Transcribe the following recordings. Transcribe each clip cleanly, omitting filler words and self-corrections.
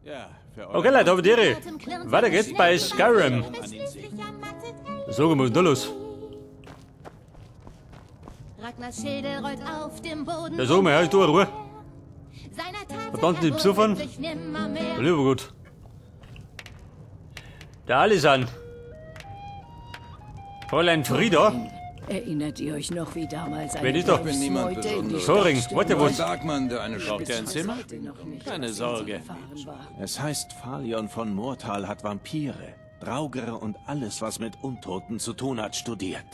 Ja, für Okay, Leute, habe die Ehre. Weiter geht's bei Skyrim. An den See. So, was ist denn da los? Ragnars Schädel rollt auf dem Boden. Ja, so, mal, halt du Ruhe. Seiner Tat Verdammt, die besoffen. sich nimmermehr. Lieber gut. Der Alisan. Fräulein Frieda. Erinnert ihr euch noch, wie damals eine Wer ist da? Ich bin niemand Wolfsmeute in die Besonderes. Soring, Stadt warte, stürmte? was? Ein Bergmann, der eine Braucht ihr ein Zimmer? Heute noch nicht, Keine was uns Sorge. widerfahren war. Es heißt, Falion von Mortal hat Vampire, Draugere und alles, was mit Untoten zu tun hat, studiert.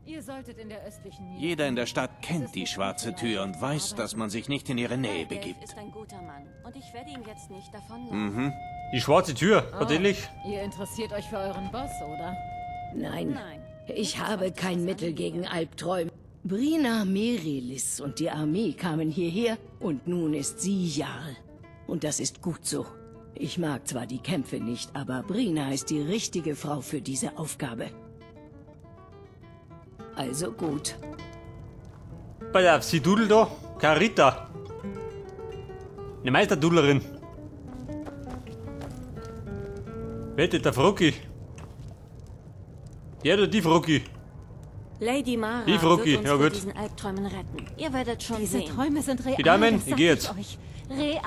Ihr solltet in der östlichen Mine. Jeder in der Stadt kennt die schwarze Tür und weiß, dass man sich nicht in ihre Nähe begibt. ist ein guter Mann und ich werde ihn jetzt nicht davonlaufen. Die schwarze Tür, tatsächlich. Ihr interessiert euch für euren Boss, oder? Nein, Nein. ich habe kein Mittel gegen Albträume. Brina Merilis und die Armee kamen hierher und nun ist sie Jarl. Und das ist gut so. Ich mag zwar die Kämpfe nicht, aber Brina ist die richtige Frau für diese Aufgabe. Also gut. Pass auf, sie dudelt da. Carita. Eine Meisterdudlerin. Wer ist der Frocki? Der oder die Frocki? Lady Mara Die Frucki, wird uns ja vor gut. diesen Albträumen retten. Ihr werdet schon Diese sehen. Träume sind real. Die Damen, das ich sag geh jetzt. Euch. Real.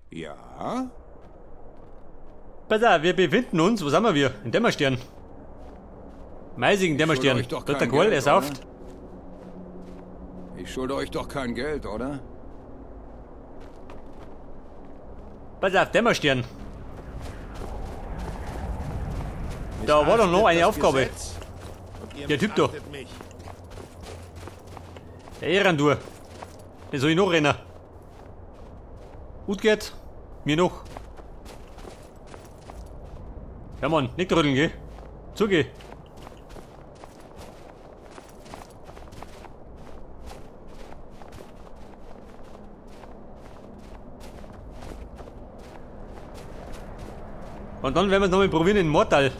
Ja? Pass auf, wir befinden uns, wo sind wir wir? In Dämmerstern. Meisigen Dämmerstern. euch doch Dort der kein Qual, Geld, er sauft. Ich schulde euch doch kein Geld, oder? Pass auf, Dämmerstern. Da war doch noch eine Aufgabe. Der Typ da. Der Ehrendur. Den soll ich noch rennen. Gut geht. Mir noch. Ja Mann, nicht rütteln, geh. Zugeh. Und dann werden wir es nochmal probieren in Mortal.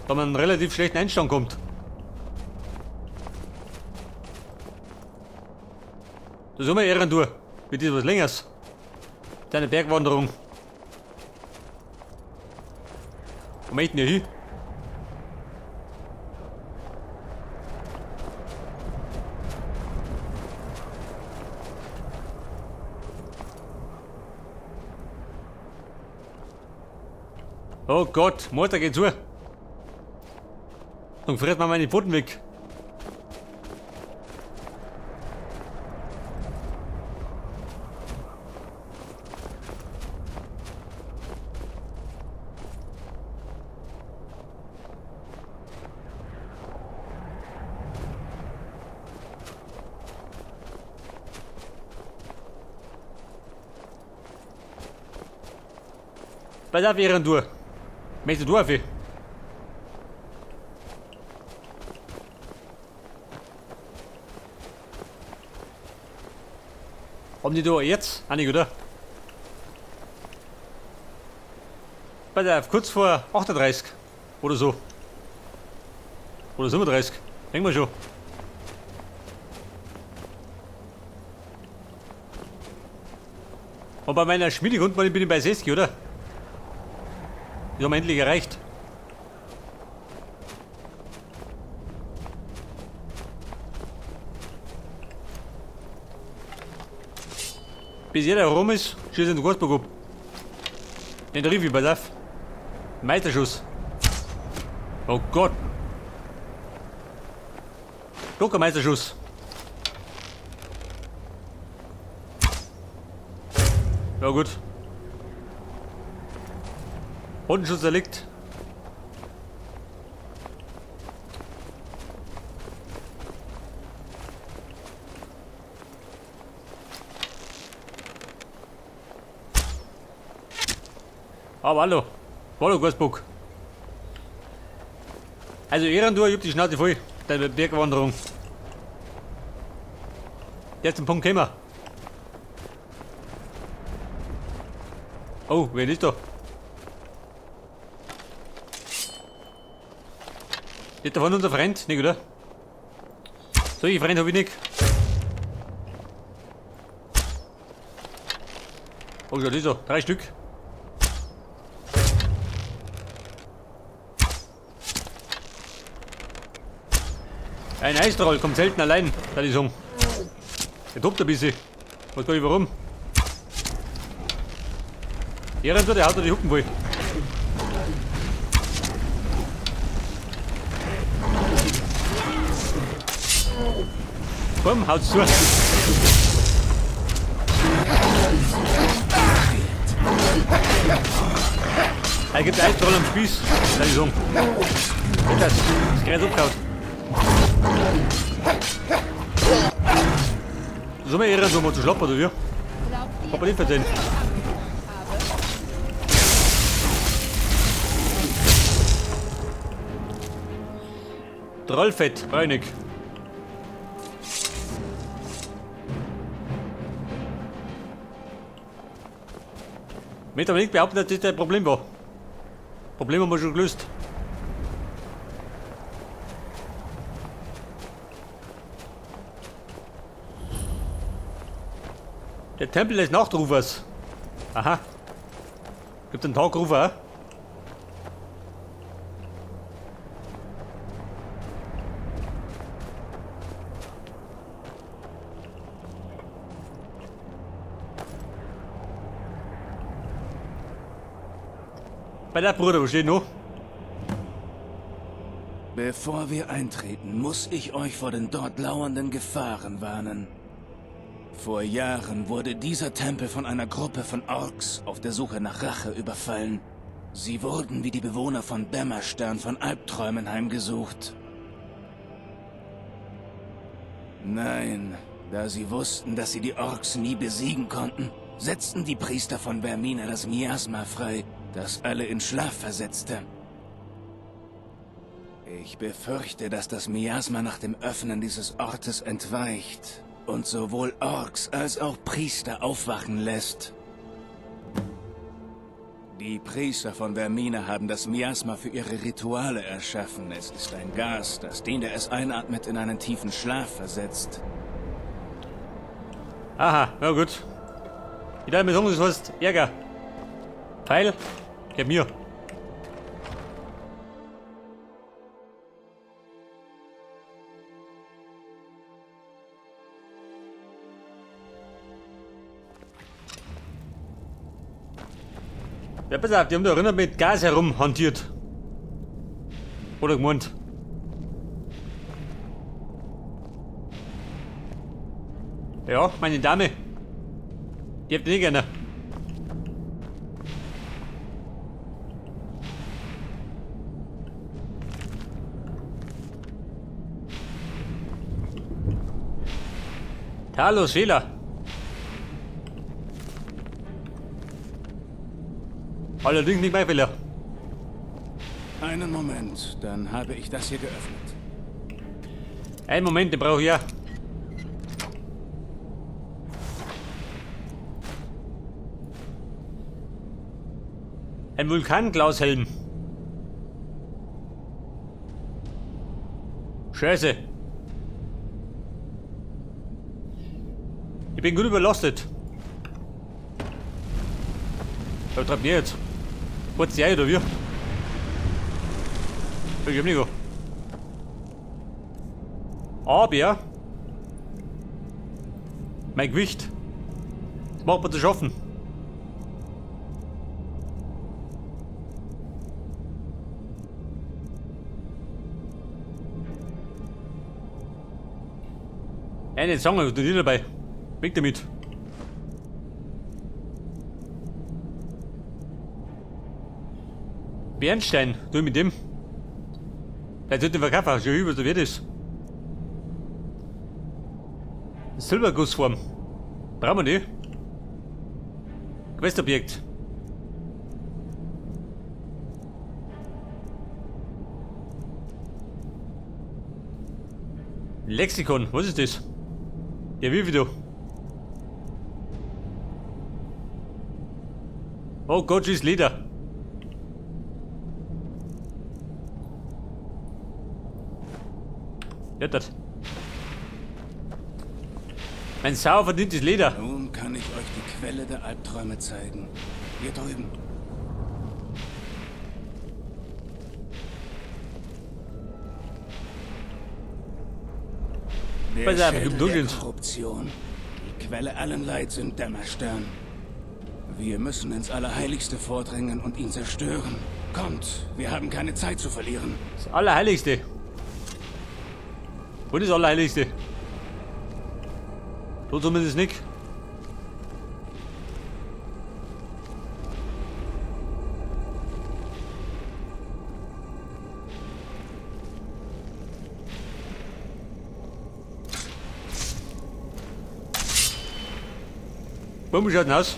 Da man einen relativ schlechten Einstand kommt. Das ist immer Ehrentour. Mit diesem was Längeres. Deine Bergwanderung. Wo möchten wir hin? Oh Gott, Mutter geht zu. Und friert man meine Pfoten weg. Pass auf, Ehrendur. Möchtest du auf? Haben die da jetzt? Einig, oder? Pass auf, kurz vor 38. Oder so. Oder 37. Denken wir schon. Und bei meiner Schmiedegundbahn bin ich bei 60, oder? Die haben wir endlich erreicht. Bis jeder rum ist, schießt den Gursburg ab. Den Rivi, pass auf. Meisterschuss. Oh Gott. Doch ein Meisterschuss. Ja gut. Bodenschuss erliegt. Aber hallo. Hallo, Gursburg. Also Ehrentour, ich hab die Schnauze voll. Deine Bergwanderung. Der ist zum Punkt gekommen. Oh, wer ist da? Nicht davon unser Freund, nicht, oder? Solche Freund habe ich nicht. Oh, schau, das so. 3 Stück. Ein Eistroll kommt selten allein, da die sagen. Der tobt ein bisschen. Weiß gar nicht warum. Ehrentor, der haut da die Hucken voll. Komm, haut's zu. Er gibt Eistroll am Spieß, da die sagen. Das ist gerade abgehauen. So mal Ehrentor mal zu schlappen, oder wie? Hab ich nicht verdient. Trollfett, bräunig. Ich möchte aber nicht behaupten, dass das ein Problem war. Problem haben wir schon gelöst. Der Tempel des Nachtrufers. Aha. Gibt einen Tagrufer auch? Bei der Bruder, wo steht noch? Bevor wir eintreten, muss ich euch vor den dort lauernden Gefahren warnen. Vor Jahren wurde dieser Tempel von einer Gruppe von Orks auf der Suche nach Rache überfallen. Sie wurden wie die Bewohner von Dämmerstern von Albträumen heimgesucht. Nein, da sie wussten, dass sie die Orks nie besiegen konnten, setzten die Priester von Vaermina das Miasma frei, das alle in Schlaf versetzte. Ich befürchte, dass das Miasma nach dem Öffnen dieses Ortes entweicht und sowohl Orks als auch Priester aufwachen lässt. Die Priester von Vaermina haben das Miasma für ihre Rituale erschaffen. Es ist ein Gas, das den, der es einatmet, in einen tiefen Schlaf versetzt. Aha, na gut. Ich darf mir sagen, das heißt Ärger. Pfeil, gib mir. Ja, pass auf, die haben da erinnert mit Gas herumhantiert. Oder gemeint. Ja, meine Dame. Die habt ihr nicht gerne. Talos Fehler. Allerdings nicht mein Fehler. Einen Moment, dann habe ich das hier geöffnet. Einen Moment, den brauche ich ja. Ein Vulkanklaushelm. Scheiße. Ich bin gut überlastet. Was treibt ihr jetzt? Kurz die Eier, oder wie? Ich hab nicht. Aber mein Gewicht, das macht man zu schaffen. Eine Zange, du nicht dabei. Weg damit. Bernstein, du mit dem. Der sollte den verkaufen, schon über, so wird es. Silbergussform. Brauchen wir die? Questobjekt. Lexikon, was ist das? Ja, wie wieder? Oh Gott, ist Leder. Ja, das. Mein sauer verdientes Leder. Nun kann ich euch die Quelle der Albträume zeigen. Hier drüben. Der Pass auf, Schädel du der Dunkeln. Korruption. Die Quelle allen Leids im Dämmerstern. Wir müssen ins Allerheiligste vordringen und ihn zerstören. Kommt, wir haben keine Zeit zu verlieren. Das Allerheiligste. Wo ist das Allerheiligste? So zumindest nicht. Bumm, schaut denn aus?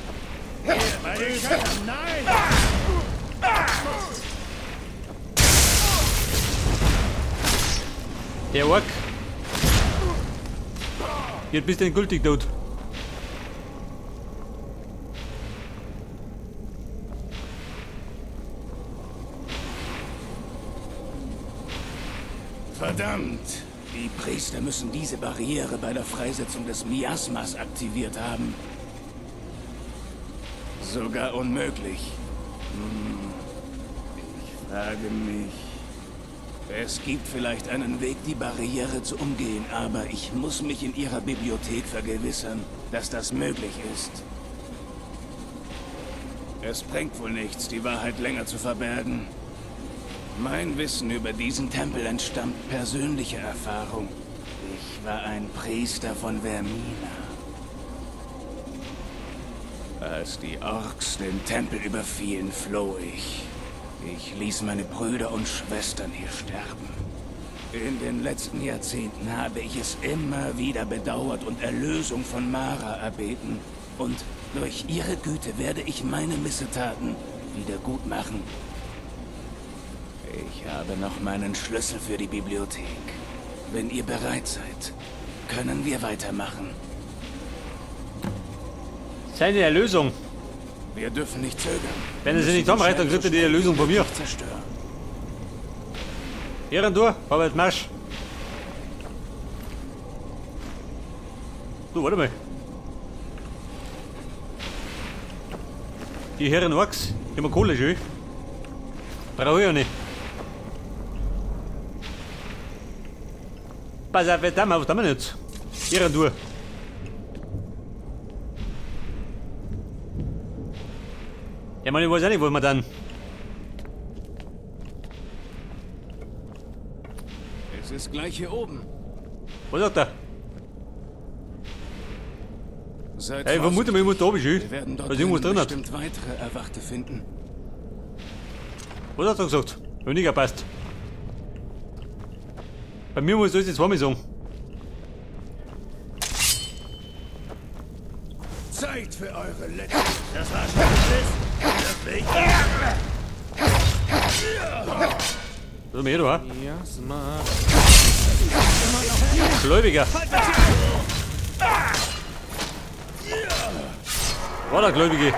Der Ork. Jetzt bist du endgültig tot. Verdammt! Die Priester müssen diese Barriere bei der Freisetzung des Miasmas aktiviert haben. Sogar unmöglich. Ich frage mich. Es gibt vielleicht einen Weg, die Barriere zu umgehen, aber ich muss mich in ihrer Bibliothek vergewissern, dass das möglich ist. Es bringt wohl nichts, die Wahrheit länger zu verbergen. Mein Wissen über diesen Tempel entstammt persönlicher Erfahrung. Ich war ein Priester von Vermina. Als die Orks den Tempel überfielen, floh ich. Ich ließ meine Brüder und Schwestern hier sterben. In den letzten Jahrzehnten habe ich es immer wieder bedauert und Erlösung von Mara erbeten. Und durch ihre Güte werde ich meine Missetaten wieder gut machen. Ich habe noch meinen Schlüssel für die Bibliothek. Wenn ihr bereit seid, können wir weitermachen. Seine Erlösung. Wir dürfen nicht zögern. Wenn er sie nicht zusammenreißt, dann kriegt er die Erlösung von mir. Zerstören. Ehrentor, Vorwärts Marsch. Du, warte mal. Die Herren Orks, die haben Kohle schön. Brauche ich ja nicht. Pass auf, jetzt haben wir, was haben wir jetzt? Ehrentor. Ja, man, ich weiß auch nicht, wo wir dann. Es ist gleich hier oben. Was sagt er? Seid Hey, vermute mal, ich muss da oben schön. Wir werden dort Was irgendwas drin hat. bestimmt weitere Erwachte finden. Was hat er gesagt? Weniger passt. Bei mir muss das jetzt zweimal sagen. Zeit für eure letzte. Das war schon alles. Das will ich. Was haben wir hier da? Gläubiger. War der Gläubige.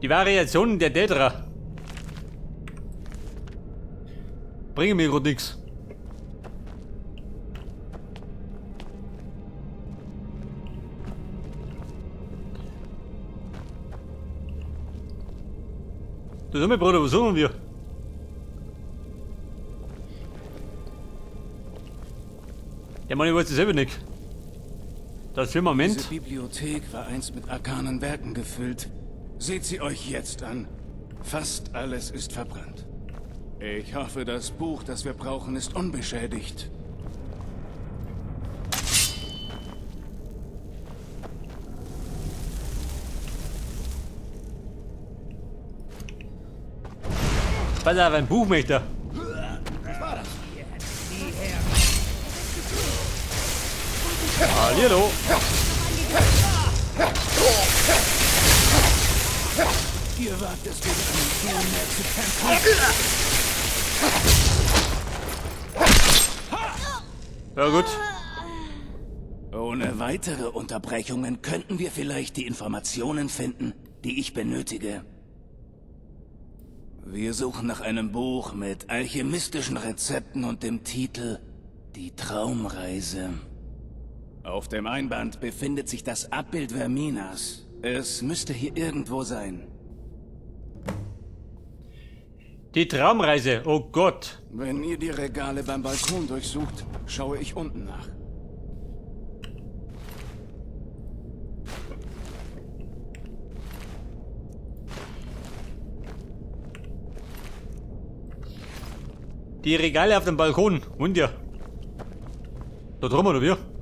Die Variationen der Daedra bringen mir grad nix. Das ist mein Bruder, was suchen wir? Ja, Mann, ich weiß das selber nicht. Das ist für einen Moment. Diese Bibliothek war einst mit arkanen Werken gefüllt. Seht sie euch jetzt an. Fast alles ist verbrannt. Ich hoffe, das Buch, das wir brauchen, ist unbeschädigt. Pass auf, ein Buch möchte er. Hallihallo. Ihr wagt es, gegen einen Thronherr zu kämpfen. Ja gut. Ohne weitere Unterbrechungen könnten wir vielleicht die Informationen finden, die ich benötige. Wir suchen nach einem Buch mit alchemistischen Rezepten und dem Titel Die Traumreise. Auf dem Einband befindet sich das Abbild Verminas. Es müsste hier irgendwo sein. Die Traumreise, oh Gott. Wenn ihr die Regale beim Balkon durchsucht, schaue ich unten nach. Die Regale auf dem Balkon, und ja. Da drüben, oder wie?